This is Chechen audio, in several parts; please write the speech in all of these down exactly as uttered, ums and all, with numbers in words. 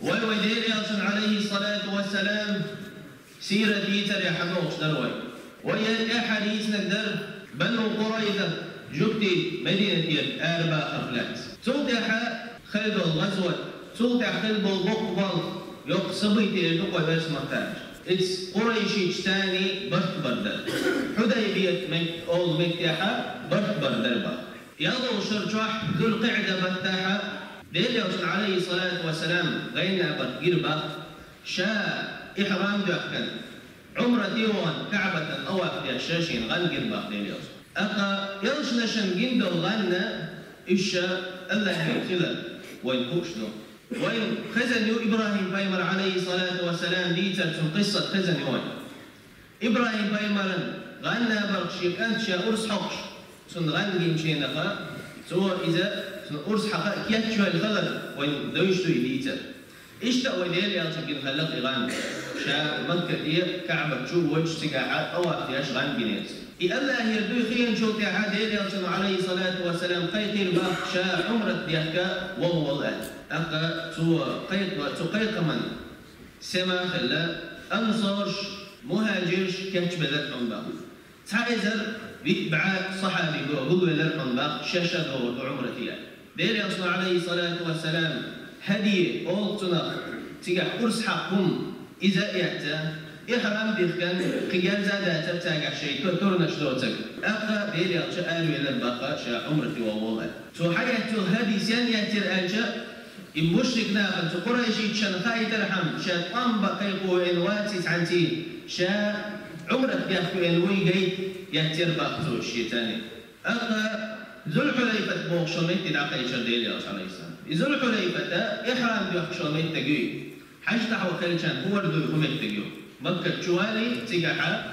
Вай, вай Делан Элчан, алейхиссалату вассалам, сират дийцаре хьадохуш дар вай. Вай ял тӀаьхьа дийцинарг дар Бану Къурайза жуьгтий Мадинатера арабахарх лаьцна. Цул тӀаьхьа хилла долу гӀазват, цул тӀаьхьа хилла болу боккха болх, йоккха событие ду кху верс маттахь. Иза къурайшича царний барт бар дар. Хьудайбият мет-, олу меттехьа барт бар дар бах. ЯлхолгӀа шар чохь Зулкъиъда баттахьа Делан Элчан, алейхиссалату вассалам, гӀенна барт гира бах, ша ихьрам доьхкина, Ӏумрате вахана, Каъбатан тӀаваф деш ша шена гӀан гина бах Делан Элчан. Аккха элчанашна гина долу гӀан, уьш ша Аллахьера хилар вайна хууш ду. Вайна хезна ю ИбрахӀим пайхамар, алейхиссалату вассалам, дийцар, цуьнан къиссат хезна ю вайна. ИбрахӀим пайхамаран гӀан набарх шен кӀант ша урс хьокхуш, цунна гӀан гинчу хенахь, цо иза цунна урс хьакха кечвелла хилар вайна девзаш ду и дийцар. Иштта а вай Делан Элчанна гина хилла и гӀан, ша Макка тӀе Каъбат чу воьдуш цигахьа тӀаваф деш гӀан гинера. И Аллахьера дуй хиъначул тӀаьхьа Делан Элчано, алейхиссалату вассалам, кхайкхийра бах, ша Ӏумрат дехка вогӀу волу аьлла. ТӀаккха цо кхайкха-, цу кхайкхаман сема хилла, ансарш, мухьаджирш кечбелира хьуна бах. Цхьа эзар виъ бӀе сахьабиго гулвелира хьуна бах, шаьш а догӀур ду Ӏумрате. Делан Элчано, алейхиссалату вассалам, хьади олу цунах, цигахь урс хьакха хӀума иза а эцна, ихьрам дихкина, кхин герз а дацара цигахь шайн ко-, турнаш доцург. ТӀаккха Делан Элча аравелира бах ша Ӏумрате вогӀу волу аьлла. Цо хьаэцна йолу хьади сенна эцира аьлча, и мушрик нахана, цу къурайшичашна хаийтархьама, ша тӀом бан кхайкхо веана вац иза цхьаьнций, ша Ӏумрат дехка веана вуй гайта, эцира бах цо шен царна. ТӀаккха Зулхьулайфат бохуш йолу метте дӀакхайкхира Делан Элча, алейхиссалам. И Зулхьулайфата ихьрам доьхкуш йолу меттиг ю и. Хьаьж тӀехь ваха хилчарна хӀора дуй хӀу меттиг ю. Макка чу валий, цигахьа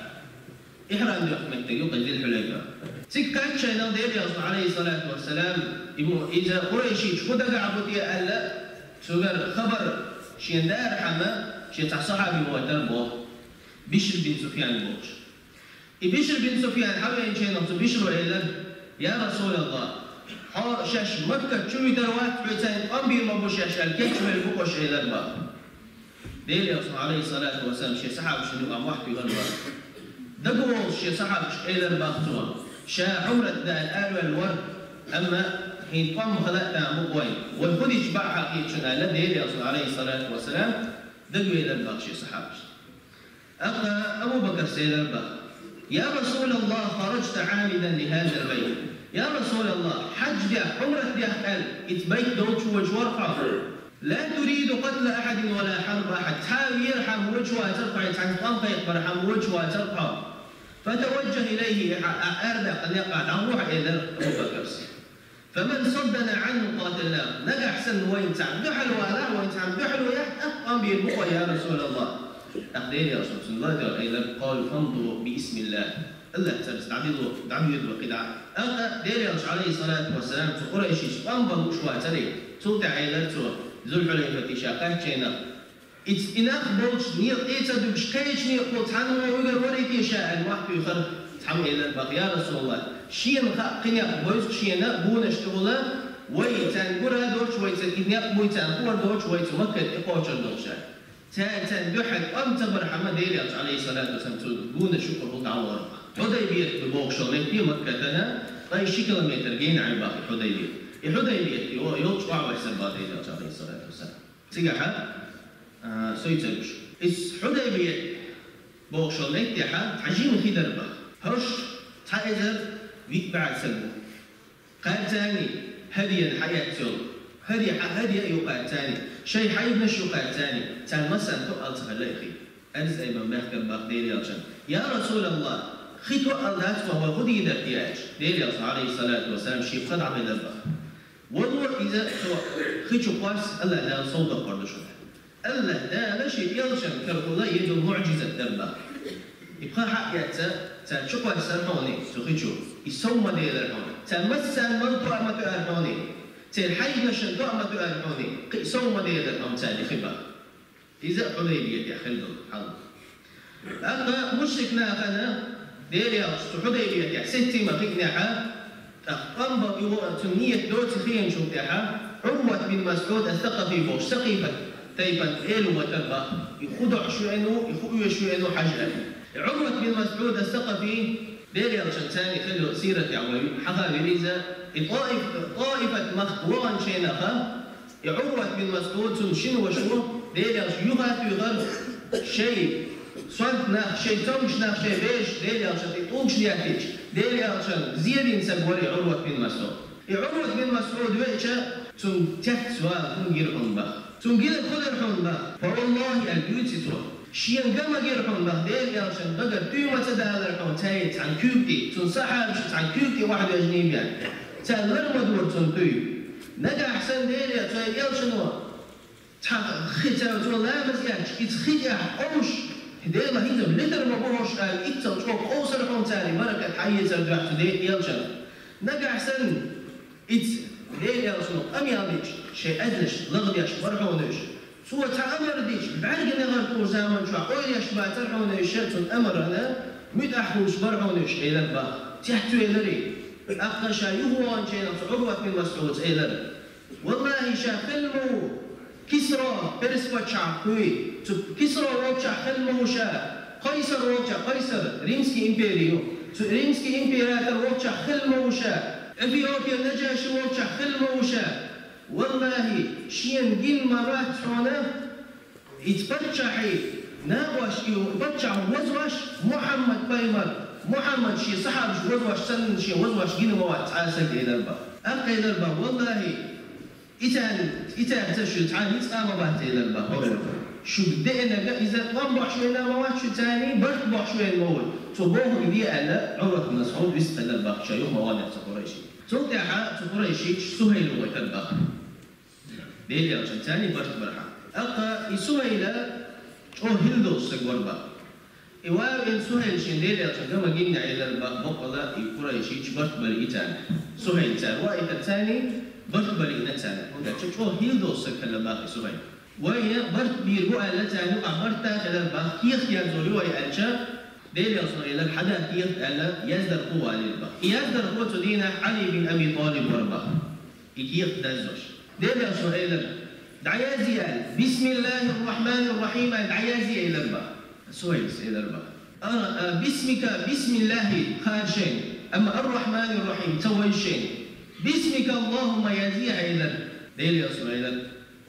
ихьрам доьхку меттиг ю кхин Зулхьулайфа. Цига кхаьчча шайна Делан Элчано, алейхиссалату вассалам, и мо-, иза къурайшича хӀун дагахь бу те аьлла, цуьнгара хабар шена дархьама, шен цхьа сахьаби ватар боху, Бишр бин Суфьян бохуш. И Бишр бин Суфьян хьавеанчу хенахь цу Бишро элира: «Я Расулаллах, хьо шаьш Макка чу витар вац, хьоьца тӀом бийр ма бу шаьш аьлла, кечвелла бу-кх уьш», элира бах. Делан Элчано, алейхиссалату вассалам, шен сахьабашна юкъахь мохь туьйхира бах. Дагаволуш шен сахьабашка элира бах цо: «Ша Ӏумрат дала араваьлла вара, амма хӀинца тӀом хила а тан бу-кх вайн, вай хӀун дича бакъ хьакхийчун», аьлла, Делан Элчано, алейхиссалату вассалам, дагавелира бах шен сахьабашна. ТӀаккха Абу Бакарс элира бах: «Я Расулаллах, хараджта Ӏамидан ли хазал байт. Я Расулаллах, хьаьж дехка, Ӏумрат дехка аьлла, иза байт долчу воьдуш вара хьо? Ла туриду катла ахьадин ва ла хьарба ахьад. Цхьа а верхьама воьдуш вацара хьо, цхьаьнца тӀом кхайкхабархьама воьдуш вацара хьо. Фатаваджах илайхи, ахьа арадаьккхина некъахь дӀагӀо хьо», элира Абу Бакарс. «Фаман саддана Ӏанху къаталнаху». Нагахь санна вайна цхьамма дуьхьал валахь, вайна цхьамма дуьхьал валахь, тӀаккха тӀом бийр бу-кх вай, я Расулаллах. ТӀаккха Делан Элчано, саллаллаху Ӏалайхи ва саллам, элира: «Къала фамду би исмиллах». Аллах цӀарца дӀадилла, дӀадоьду кхидӀа. ТӀаккха Делан Элча, алейхиссалату вассалам, цу къурайшича тӀом бан лууш вацара. Цул тӀаьхьа элира цо, Зулхьулайфате ша кхаьчча шайна, Иц-, и нах болчу некъа тӀе ца дуьгуш, кхечу некъа болу цхьанна вуьгур варий те ша аьлла, мохь туьйхира. Цхьамма элира бах: «Я Расулаллах, шена хаьа кхин некъ бойзу шена гонаш тӀехула, вай царна гур а доцуш, вай царна и некъ буй царна хуур доцуш, вай цу Маккара тӀекхочур долуш», аьлла. Цара царна дуьхьал тӀом ца бархьама, Делан Элча, алейхиссалату вассалам, цу гонаш юкъахула дӀавахара. Хьудайбият бохуш йолу метте Маккатана ткъе ши километр гена Ӏийна бах и Хьудайбият. И Хьудайбият йо-, йолчу охьаваьссина бах Делан Элча, алейхиссалату вассалам. Цигахьа, а, сой ца гуш. Иза Хьудайбия бохуш йолу меттехьа цхьа жима хи дара бах. ХӀорш цхьа эзар виъ бӀе стаг бу. Кхаьрцани хӀадиян хьаэцна йолу. ХӀадия хьа-, хӀадия ю кхаьрцани. Шайн хьайбанаш ю кхаьрцани. Царна массарна тоъал ца хилла и хи. Арз айбан баьхкар бах Делан Элчан: «Я Расулаллах, хи тоъал дац ма, вай хӀун дийр дара те?» аьлча, Делан Элча, алейхиссалату вассалам, шен пха дӀабелира бах. Вало иза цо хи чу кхосса, Аллах Дала сов доккхур ду шуна. Аллах Дала шен элчан карахула еза муъжизат дара бах. И пха хьаэцна, цара чу кхоссара хьуна цу хи чу. И сов ма делира хьуна. Цара массарна мала тоъа ма тоьара хьуна. Церан хьайбанашна тоъа ма тоьара хьуна. Кхин сов ма делира хьуна царна и хи бах. Иза а Хьудайбиятехь хилла долу хьал. ТӀаккха мушрик нахана Делан Элча цу Хьудайбиятехь сецций ма хиънехьа, тӀаккха тӀом бан и ваъа цуьнан нийят доций хиъначул тӀаьхьа, Ӏурват бин МасӀуд ас-Сакъафи бохуш, Сакъифат тайпан элу ватар бах. И хӀу доӀуш веана ву, и хӀу оьшуш веана ву хьажа аьлла. И Ӏурват бин МасӀуд ас-Сакъафи, Делан Элчанца цхьана хилла сират яхь вай хьаха вира иза, и ТӀаиф, ТӀаифат махка ваханчу хенахь, и Ӏурват бин МасӀуд, цуьнан шина ваша ву, Делан Элча юха а туьйхира, шайн сонта нах, шайн цомгуш нах, шайн бераш Делан Элчанна тӀе тӀулгаш деттича, Делан Элчанна зен дина стаг вара и Ӏурват бин МасӀуд. И Ӏурват бин МасӀуд веача, цунна цецвала хӀума гира хьуна бах. Цунна гира хӀун дара хьуна бах? Фа валлахӀи, аьлла дуьйцу цо. Шена ган ма гира хьуна бах, Делан Элчанна багара туй ма ца далара хьуна цаьрца цхьана куьйга тӀе, цуьнан сахьабаш цхьана куьйга тӀе охьадоьжний бен. Цара лар ма дора цунна туй. Нагахь санна Делан Элчано цхьа хи, цо ламаз эцча, иза хи тӀехь къовсуш, Дела, хӀинца литар ма бу хӀорш аьлла, иццал чӀогӀа къовсар хьуна цара, баракат хьаэцар дуьхьа цу Делан Элчанна. Нагахь санна, иза Делан Элчано къамел дича, шайн аьзнаш лагӀдеш бара хьуна уьш. Цо цхьа амар дича, бӀаьрган негӀар тухучу заманчохь ойла еш бацара хьуна уьш, цуьнан амарна муьтӀахь хуьлуш бара хьуна уьш, элира бах. Цецвелира. ТӀаккха ша юхаваханчу хенахь цу Ӏурват бин МасӀуда элира: «ВаллахӀи, ша хилла ма ву Кисра, перс паччахьан кхуьй. Цу Кисра волчохь хилла ма ву ша. Къайсар волчохь, Къайсар, Римский импери ю. Цу Римский император волчохь хилла ма ву ша. Эфиопия Наджаши волчохь хилла ма ву ша. ВаллахӀи, шена гина ма вац хьуна, иза паччахьий накъош, и паччахь вазвеш, Мухьаммад пайхамар, Мухьаммад шен сахьабаш вазвеш санна, шен вазвеш гина ма вац цхьа а стаг», — элира бах. ТӀаккха элира бах: «ВаллахӀи, и царна, и цаьрца шу цхьа ницкъ а ма бац», — элира бах. «Шуьга деанарг иза тӀом бохьуш веана ма вац шу царний, барт бохьуш веана ма ву. Цо бохург де», — аьлла, Ӏурват бин МасӀуд вистхилира бах, ша юха ма ваханехь цу Къурайшица. Цул тӀаьхьа цу Къурайшича Сухьайл вахийтира бах. Делан Элчанца цхьана барт бархьама. ТӀаккха и Сухьайл чӀогӀа хӀилла долуш стаг вара бах. И ваьлла Сухьайл шен Делан Элчанна ган ма гиннехь элира бах, баккъала и Къурайшича барт бара и царна. Сухьайл цара ваийтар царний, барт бара и царна. ХӀунда аьлча чӀогӀа хӀилла долуш стаг хилла бах и Сухьайл. Вай барт бийр бу аьлла, царна юкъахь барт а хилира бах, кехат язйо вай аьлча, Делан Элчано элира: «Хьада кехат», — аьлла, яздархо валийра бах. И яздархо цу дийнахь Ӏали бин Аби ТӀалиб вара бах. И кехат даззош. Делан Элчано элира: «ДӀаязъе», — аьлла, «Бисмиллахир-рахманир-рахим», — аьлла, «ДӀаязъе», — элира бах. Сухьайла элира бах. А, а, «Бисмика», «Бисмиллахи» хаьара шайна, амма «Ар-рахманир-рахим» ца вайра шайна. «Бисмика Аллахумма» язъе хьайла. Делан Элчано элира: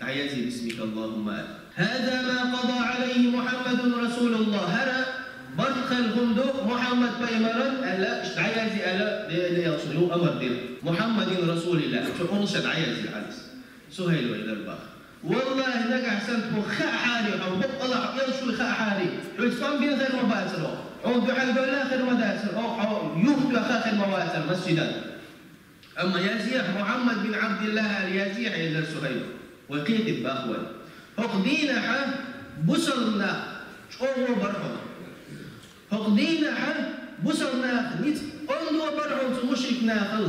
«ДӀаязъе, бисмика Аллахумма». «ХӀаза ма къада Ӏалайхи Мухьаммадун Расулуллах». ХӀара барт хилла хӀума ду Мухьаммад пайхамаран аьлла, иштта дӀаязъе аьлла, Делан Элчано юха амар дира. «Мухьаммадин Расулиллах», цу олуш дӀаязъе аьлла. Сухьайла элира бах. ВаллахӀи, нагахь санна хьуна хаахьара, хьо баккъала хьо элча вуй хаахьара, хьоьца тӀом бина хир ма бацара, хьуна дуьхьал бевлла хир ма дацара, хьо юхатоьхна хир ма вацара масжидан. Амма язъе, Мухьаммад бин Ӏабдиллах аьлла язъе, элира Сухьайла. Вай кхетийта бах вай. ХӀокху дийнахь бусалба нах чӀогӀа бара хьуна. ХӀокху дийнахь бусалба нах ницкъ онда бара хьуна цу мушрик нахал.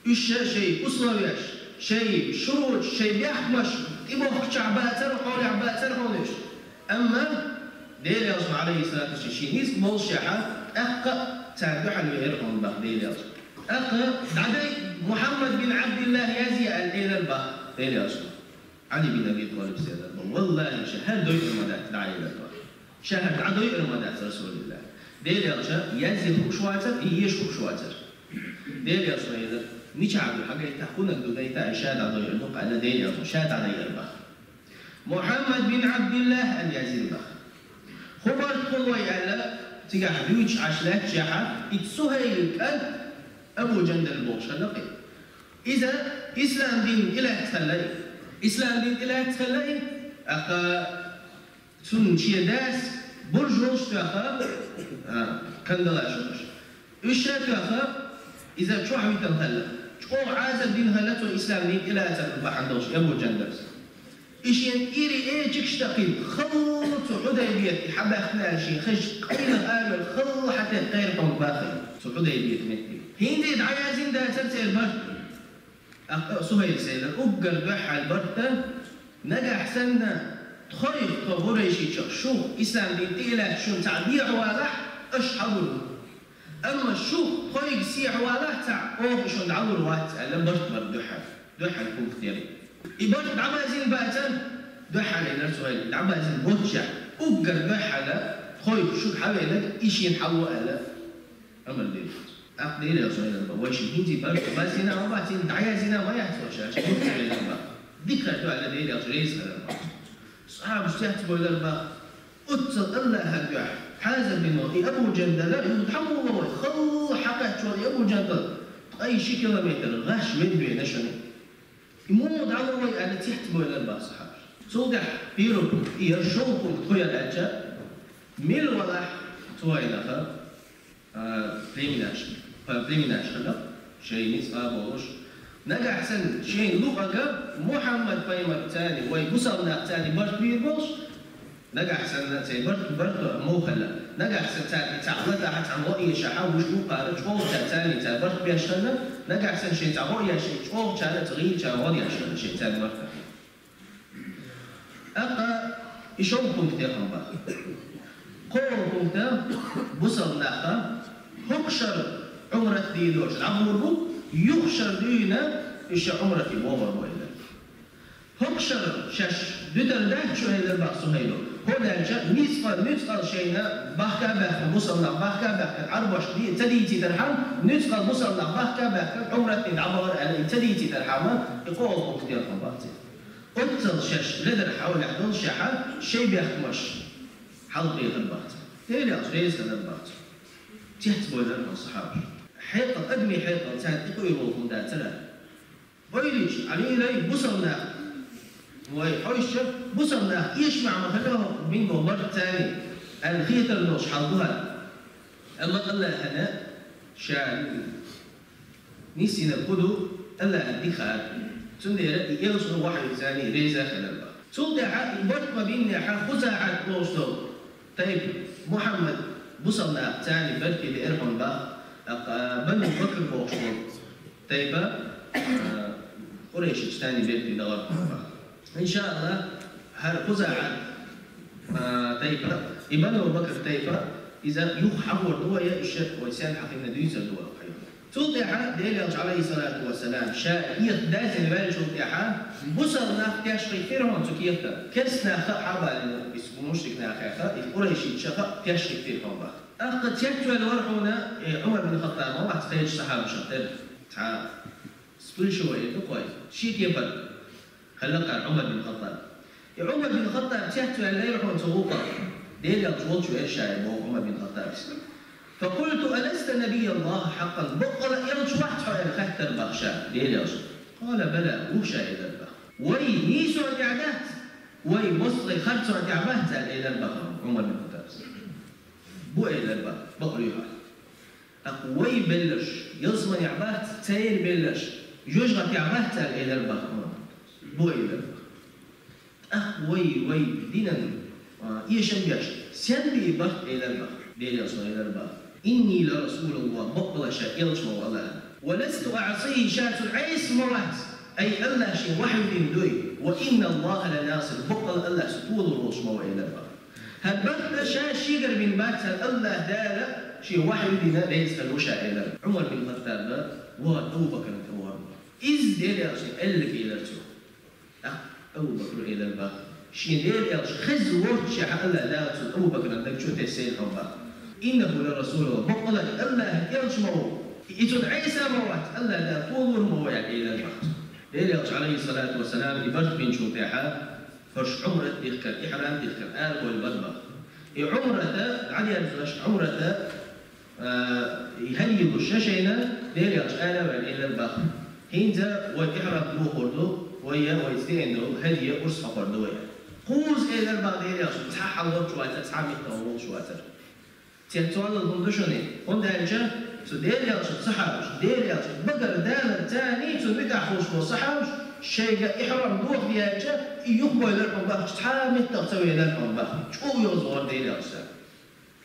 Уьш шайн условияш, шайн шуруташ, шайн бехкамаш тӀебохкучохь бацара, хьолехь бацара хьуна уьш. Амма Делан Элчано, Ӏалайхиссалату вассалам, шен ницкъ боллушехь, тӀаккха а цара дуьхьал веара хьуна бах Делан Элча. ТӀаккха дӀадай, Мухьаммад бин Ӏабдиллах язъе аьлла элира бах Делан Элчано. Ӏали бин Аби ТӀалиб элира бах: «ВаллахӀи, ша хӀара дойур ма дац», — дӀаэлира бах. «Ша хӀара дӀадойур ма дац, Расулиллах». Делан Элча язъе хууш вацара, и еза хууш вацара. Делан Элчано элира: «Мичахь ду хьагайта, хӀунах ду гайта, ай ша дӀадойур ду-кх», — аьлла, Делан Элчано ша дӀадайра бах. «Мухьаммад бин Ӏабдиллах», — аьлла язйира бах. «ХӀун барт хуьлу вай?» — аьлла, цигахь дуьйцуш Ӏаш лаьтташехь, и Сухьайла кӀант Абу Джандал бохуш хилла-кх. Иза ислам дин тӀелаьцна хилла и. Ислам дин тӀелаьцна хилла и, тӀаккха цунна шен дас бурж волуш тоьхна, а, кандалаш волуш. Уьш а тоьхна, иза чохь витина хилла. ЧӀогӀа Ӏазап дина хилла цо ислам дин тӀелацар бахьана долуш Абу Джандалс. И шен кӀири эчигаш такхийна, халла цу Хьудайбият и хьабаьхкина аьлла шен хезаш, къайлаха аравелла, халла хьатекхира хьуна бах и цу Хьудайбият метте. ХӀинца дӀаяздина дацара церан барт. ТӀаккха Сухьайла элира: «Уггар дуьххьара барт, нагахь санна тхойх, тхо Къурайшичех, шух ислам дин тӀе а лаьцна шуна цхьаъ дехьавалахь, аша хьалур ву. Амма шух тхойга сехьавалахь цхьаъ, оха шуна дӀалур вац», — аьлла, барт бара дуьххьара. Дуьххьара пункт яра. И барт дӀабаздина бацара. Дуьххьара элира цо аьлла, дӀабазина боццушехь, уггар дуьххьара тхоьга шуьга хьавелларг и шена хьалаво аьлла, амар дира. ТӀаккха Делан Элчано аьлар бах: «Вай шиъ хӀинца барт баззина а ма бац, дӀаязйина а ма яц вай шиъ, шиъ хӀинца веллар бах». Дика хир ду аьлла, Делан Элча реза хилар бах. Асхьабаш цецбойлар бах. Оццул АллахӀан дуьхьа хьазар бина волу и Абу Жандал, юха дӀа муха ло вай, халла хьакхаьчча волу и Абу Жандал, ткъе ши километр гӀаш ведда вена шуна. И муха дӀало вай аьлла, цецбойлар бах асхьабаш. Цул тӀаьхьа первый пункт и яра, шолгӀа пункт хӀун яра аьлча, мила валахь цу вайнаха, а, племянаш, па-, племянаш хилла, шайн ницкъ а болуш. Нагахь санна шайна луъург Мухьаммад пайхамарца, вай бусалба нахаца барт бийр болуш, нагахь санна церан барт, барт муха хилла. Нагахь санна царна цхьа латахь, цхьа гӀо эшахь, уьш бу кхара чӀогӀа царна царна барт беш хилла. Нагахь санна шайна цхьа гӀо еш, чӀогӀа царна цхьа гӀийла чарна гӀо еш хилла шайна царна барт. ТӀаккха и шолгӀа пункт яра хӀун бах. КхоалгӀа пункт: бусалба нах хӀокху шарахь Ӏумрат дийр долуш дӀабур бу, юха шарахь дуьйна уьш Ӏумрате богӀур бу аьлла. ХӀокху шарахь шаьш дуьтур дац шу, аьлар бах Сухьайба. ХӀунда аьлча нуьцкъала, нуьцкъала шайна бахка а баьхкина, бусалба нах бахка а баьхкина, Ӏарбошна ди-, ца дийцийтархьама, нуьцкъала бусалба нах бахка а баьхкина, Ӏумрате дӀабахара аьлла, и ца дийцийтархьама, и кхоалгӀа пункт яра хӀун бах церан. Оццул шаьш ледара хьолехь доллушехь, шайн бехкамаш хьалхабехар бах церан. Делан Элча реза хилар бах церан. Цецбойлар бах асхьабаш. Хьекъал, адамийн хьекъал царна тӀекъуьйр волу хӀума дацара. Ойла йича, Ӏамийрай бусалба нах, вай хьовсча, бусалба нах эшам а ма хилла хӀокху бина болу барт царна, аьлла хетар долуш хьал ду хӀара. Амма АллахӀана ша нисйинарг хӀун ду, АллахӀана дика хаьа. Цундела и элчано вахьйуца царна реза хилар бах. Цул тӀаьхьа и барт ма биннехь, ХузаӀат бохуш долу тайпа, Мухьаммад бусалба нах царна барте беара хӀун бах, тӀаккха Бану Бакр бохуш болу тайпа, а, къурайшича царна барте дахара хӀун бах. ИншааллахӀ, хӀара ХузаӀат, а, тайпа, и Бану Бакр тайпа, иза юха хьахор ду вай, иштта вай сел хьахийна дуьйцур ду вай хьайна. Цул тӀаьхьа Делан Элча, Ӏалайхиссалату вассалам, ша кехат даздина ваьллачул тӀаьхьа, бусалба нах теш хӀиттира хьуна цу кехатан. Керста наха а хьабалийна, иза мушрик наха а, и къурайшичаша а теш хӀиттира хьуна бах. ТӀаккха цецваьлла вара хьуна, э, Ӏумар бин Хаттаб ма вац, кхечу сахьабашах тера. Цхьа вспыльчивый ду кхой. Шен кепара хилла кхара Ӏумар бин Хаттаб. И Ӏумар бин Хаттаб цецваьлла вара хьуна цу гӀуллакхах. Делан Элча волчу вешшехь боху Ӏумар бин Хаттабас. فقلت: ألست نبي الله حقا؟ Баккъала а элча вац хьо аьлла хаьттира бах ша Делан Элчане. قال: بلى, ву ша, элира бах. Вай нийсонан тӀехь дац, вай мостагӀийн харцонан тӀехь бац аьлла, элира бах Ӏумар бин Хаттабас. Бу, элира бах, бакъ луьйхьа. ТӀаккха вай белларш ялсаманехь бац, церан белларш жоьжахатехь бац аьлла, элира бах Ӏумар бин Хаттабас. Бу, элира бах. ТӀаккха вай, вай динан, а, эшам беш, сен бен барт, элира бах Делан Элчано, элира бах: إني لرسول الله, баккъала ша элча ма ву АллахӀан. ولست أعصيه, ша цунна Ӏеса ма вац, ай АллахӀа шена вахьйу дина дуй, وإن الله لناصره, баккъала АллахӀ сан толор волуш ма ву, элира бах. ХӀара барт ша шегара бина бац, хӀара АллахӀ Дала шена вахьйу дина реза хилла ву ша, элира. Ӏумар бин Хаттаба вахара Абу Бакран тӀе вахара. Иза Делан Элчане аьлларг элира цо. ТӀаккха Абу Бакра элира бах: шен Делан Элча хезна воццушехь, АллахӀ Дала цунна, Абу Бакран, даг чу тессийна хьуна бах. إنه لرسول الله, баккъала а АллахӀан элча ма ву, и цунна Ӏеса ма вац, АллахӀ Дала толор ма ву аьлла, элира бах. Делан Элча, Ӏалайхиссалату вассалам, и барт бинчул тӀаьхьа, хӀорш Ӏумрат дихкар, ихьрам дихкар, ара бовла бара бах. И Ӏумрата, дӀадерзош Ӏумрата, а, и хӀадий луш шайна, Делан Элча ара а ваьлла, элира бах: хӀинца вай ихьрам дохур ду, вай, вайца деана долу хӀадий урс хьокхур ду вай. Кхузза, элира бах Делан Элча, цхьа хьал волуш вацара, цхьа меттах волуш вацара. Цецваьлла хӀума ду шуна, хӀунда аьлча цу Делан Элчан сахьабаш, Делан Элчан багара далар царний, цу муьтӀахь болуш болу сахьабаш, шайга ихьрам дохаде аьлча, и юхабойлар хьуна бах, цхьа меттах ца велар хьуна бах, чӀогӀа йовза вара Делан Элча.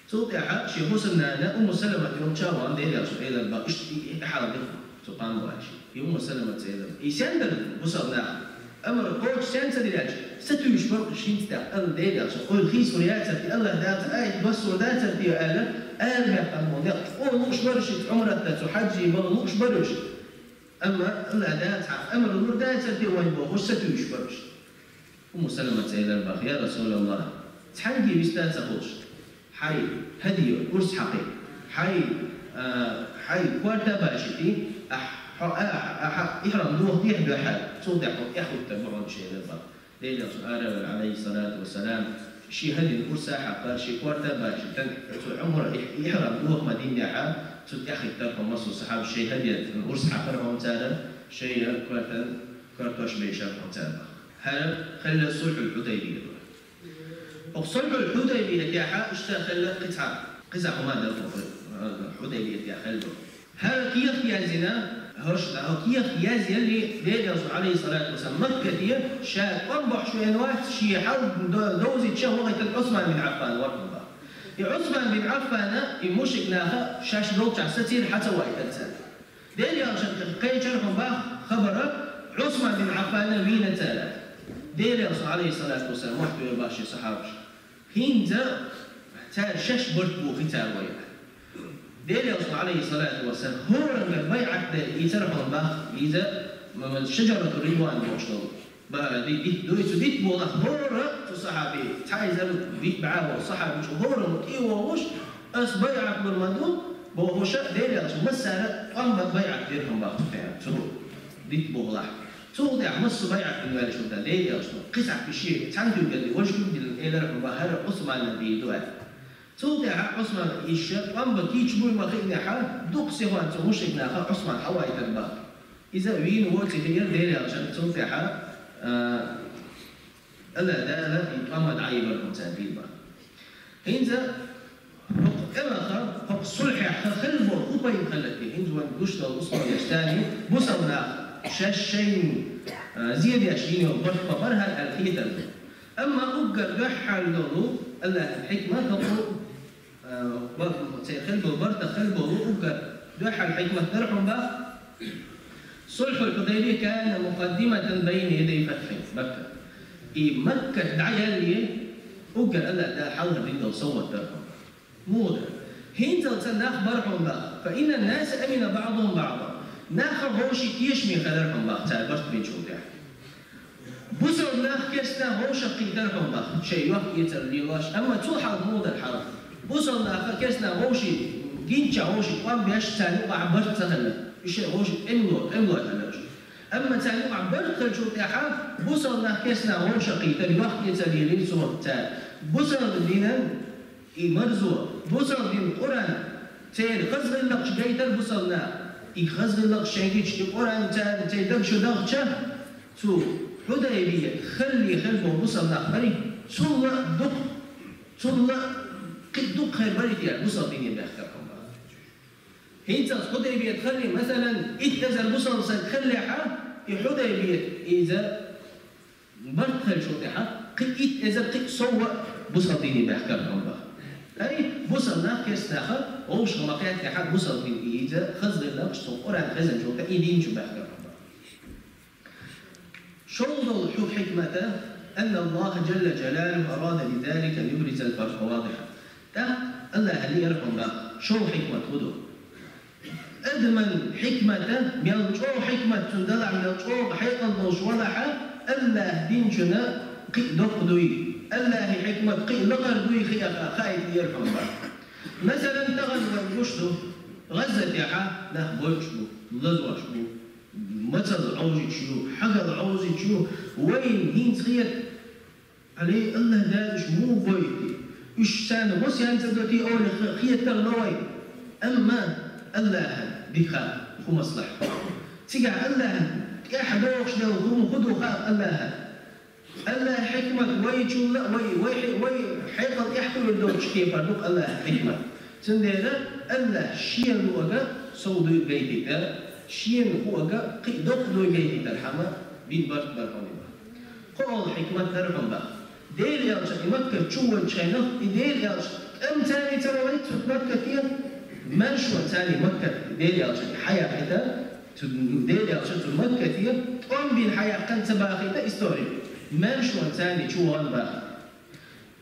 Цул тӀаьхьа шен хӀусамнана Умму Саламат йолча ван Делан Элча элира бах, иштта и, и хьал ду цу къамелаша. И Умму Саламата элира: и сен дара бусалба нах? Амма кхочуш сен ца дира аьлча, сатуьйсуш бара уьш хӀинца тӀаккха, аьлла Делан Элча, ойла хийцалур яцара те, АллахӀ Дала цхьа аят доссалур дацара те аьлла, ара баьккхина болу некъ, чӀогӀа лууш бара уьш, Ӏумрата, цу хьаьжий бала лууш бара уьш. Амма АллахӀ Дала цхьа амар лур дацара те вайна бохуш, сатуьйсуш бара уьш. Умму Саламас элира баха: «Я Расулаллах, цхьанне виста ца хулаш, хьай хӀадий, урс хьакхийта, хьай, а, хьай корта башийта, ахь, хьо, а, ахь, ахь ихьрам дохадехьа дуьхьал, цул тӀехьа хьо тӀехьахӀиттар бу хьона ше», — элира баха. Делан Элчано араваьлла, Ӏалайхи ссалату вассалам, ший хӀадий урс хьакха, ший корта башийта, цу Ӏумра ихь-, ихьрам доха ма диннехьа, цу тӀехьахӀиттар хьона массо а сахьабаш, шоай хӀадий урс хьакхар хьона цара, шоай корта картош бешар хьона цара баха. ХӀара хилла Сулхьул Хьудайбия. Оха Сулхьул Хьудайбиятехьа иштта хилла кхин цхьа, кхин цхьа хӀума дар оха, а, Хьудайбиятехьа хилла. ХӀара кехат язйина, хӀорш да, хӀара кехат язъяле, Делан Элчано, Ӏалайхи ссалату вассалам, Маккате ша тӀом бохьаш вена вац, ший хьал до-, довзийта вахийтар Ӏусман бин Ӏаффан вар хьона баха. И Ӏусман бин Ӏаффана, и мушрик наха шоаш долчохь сацийра, хьа ца вайтар цара. Делан Элчанна кхайкхар хьона баха хабар, Ӏусман бин Ӏаффана вийна цара. Делан Элчано, Ӏалайхи ссалату вассалам, мохь тӀера баха ший сахьабаш. ХӀинца цара шоаш барт бохийта цара вай. Делан Элчано, Ӏалайхи ссалату вассалам, хӀоранга байӀат дан ийцар хьона баха, иза, м, м, Шаджарату Ридван бохуш долу. Ба, ди-, ди-, дуй цу дитт болахь хӀора цу сахьаби, цхьа эзар диъ бӀе волу сахьабичу хӀора ма тӀе а вогӀуш, ас байӀат лур ма ду, бохуша, Делан Элчано массара а тӀом бан байӀат дира хьуна баха цу тӀехь, цу дитт болахь. Цул тӀехь массо а байӀат дина ваьлла шу дан, Делан Элчано, кхин сахьаби шен цхьаьна туьйгадди, важа туьйгадиллина элира хьуна баха, хӀара Ӏусманна дийр ду аьлла. Цул тӀехьа Ӏусман иша, тӀом бан кийча буй ма хиънехьа, дукха сихонца мушрик наха Ӏусман хьавайтар баха. Иза вийна воций хиира Делан Элчанна, цул тӀехьа, а, Аллах Дала и тӀом бан дӀайибар хьуна цара дийр баха. ХӀинца хӀокху тӀелаха, хӀокху сулхьехь хилла болу хӀун пайда хилла те? ХӀинца вайн гуш долу условияш царний бусалба нах шаьш шайна, а, зен деш йина йолу барт ма бара хӀара аьлла хетар ду. Амма уггар дуьххьара долу Аллахьан хьикмат хӀокху, а, церан хилла болу бартах хилла болу уггар дуьххьара хьикмат дара хьуна баха. Сулхьул Хьудайбия кана мукъаддиматан байна ядай фатхьи Макка. И Макка дӀаялле, уггар Аллах Дала хьалхара дина долу совгӀат дара хьуна баха. Муха дара? ХӀинцалц нах бара хьуна баха. Фа инна ннаса амина баъдухум баъда. Нах вовшийн тешаме хилира хьуна баха, цара барт бинчул тӀехьа. Бусалба нах керста нах вовшах кхийтара хьуна баха, шайн йохк-эцар лелош, амма цул хьалха муха дара хьал? Бусалба нах керста нах вовшийн гинча вовшийн тӀом беш, царна юкъахь барт ца хилла. Уьш шайн вовшийн тӀемало, тӀемало хилла уьш. Амма царна юкъахь барт хиллачул тӀаьхьа бусалба нах керста нах вовшах кхийтара, йохк-эцар лелийра цо цара. Бусалба динан и марзо, бусалба дин, Къуръан, церан хаза гӀиллакхаш гайтара бусалба наха. И хаза гӀиллакхаш шайн гича, и Къуръан царна церан даг чу дахча, цу Хьудайбият хилале хилла болу бусалба нах барий, цул а дукха, цул а кхин дукха хир барий те аьлла, бусалба дине баьхкара хьуна баха. ХӀинцалц Хьудайбият хилале, масалан, итт эзар бусалба стаг хиллехьа, и Хьудайбият иза барт хиллачул тӀаьхьа кхин итт эзар кхин сов а бусалба дине баьхкара хьуна баха. Ай, бусалба нах керста наха вовшах ма кхеттехьа, бусалба дин иза хаза гӀиллакхаш цу Къуръан хезначул тӀаьхьа и дин чу баьхкара хьуна баха. ШолгӀа долу хьу-, хьикмата, анна Аллаха джалла джалалуху арада бизалика ан юбризал фаркъа вадихьан. ТӀаккха Аллаха лиира хьуна баха, шолгӀа хьикмат хӀун ду? Адаман хьикмата, мел чӀогӀа хьикмат цунна далахь, мел чӀогӀа хьекъал долуш валахьа, Аллаха дин чуьна кхин а доккха дуй, Аллахьан хьикмат кхин а лакхара дуй хиаха, хаийта лиира хьуна баха. Масалан, тахана вайн гуш ду, ГӀаззатехьа нах бойуш бу, лазош бу, мацалла Ӏовжича ю, хьагал Ӏовжича ю, вайна хӀинца хета, Ӏалей, Аллах Дала уьш муха бойти? Уьш царна гӀо сенца до те олий хе-, хетар ло вай. Амма Аллаха дика хӀу маслахь. Цигахь Аллаха тӀехь дохуш дела хӀума хӀу ду хаьа Аллаха. Аллаха хьикмат вайчул а, вай, вай хьи-, вай хьекъал тӀехь хӀуьйр доцуш кепар ду Аллаха хьикмат. Цундела Аллаха шена луъага сов дуй гайтийтар, шена хуъага кхин а доккха дуй гайтийтар хьама бин барт бар хьуна. КхоалгӀа хьикмат дара хьуна баха. Дела аьлча и Макка чу ван чхьайнах, и Дела аьлча тӀам царий ца валайт цу Маккате, маршо царий Макка Дела аьлча хьаяхита, цу Дела аьлча цу Маккате тӀом бин хьаяхкан ца бахийта истори. Маршо царий чу ван баха.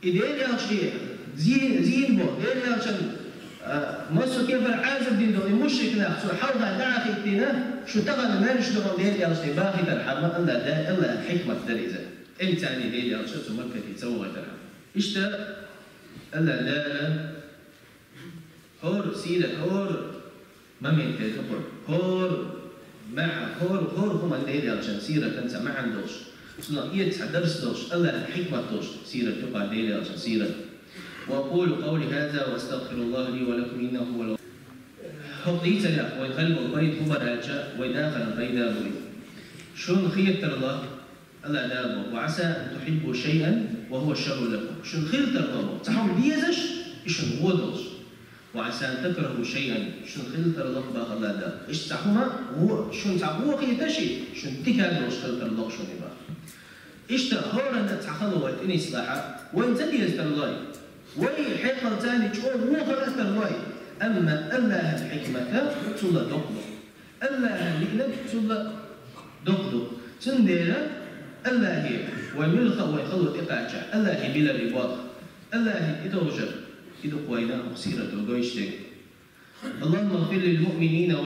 И Дела аьлча зин, зин бо, Дела аьлча, а, массо кепара Ӏазап дин долу и мушрик нах цу хьалха дӀа а хиттина, шу тахана марш доху Дела аьлча бахийтар хьама Аллах да, Аллах хьикмат дара иза. Эмцани Дела аьлча цу Маккате ца вахийтар. Иштта Аллах Дала хӀор сира, хӀор моментте тӀакхур, хӀор маӀа, хӀор, хӀор хӀума Дела аьлча сира канца маӀан долуш. Цунах иэца дарс долуш, Аллахьан хьикмат долуш сира тукха Дела аьлча сира. وأقول قولي هذا وأستغفر الله لي ولكم إنه هو الغفور. ХӀокху дийцарехь вайн хилла болу пайда хӀун бара аьлча, вай дахаран пайда буй. Шуна хетарла, Аллах Дала боху: «وعسى أن تحبوا شيئا وهو شر لكم». Шуна хила тарло боху цхьа хӀума дезаш, и шуна вон долуш. «وعسى أن تكرهوا شيئا», шуна хила тарло боху Аллах Дала. Иштта цхьа хӀума вон, шуна цхьа вон хеташ, и шуна дика долуш хила тарло шуна боху. Иштта хӀоранна цхьа хало вай тӀе нислахь, вайна ца деза тарлой. Вай хьекъал царна чӀогӀа вон хила тарлой. Амма Аллахьан хьикмат цул доккха ду. Аллахьан лиънат цул доккха ду. Цундела Аллахье вай муьлхха а вай хало тӀекхача, Аллахье билар и болх. Аллахье тӀетовжар, и ду-кх вайна хӀокху сирато гойтуш дерг. اللهم اغفر للمؤمنين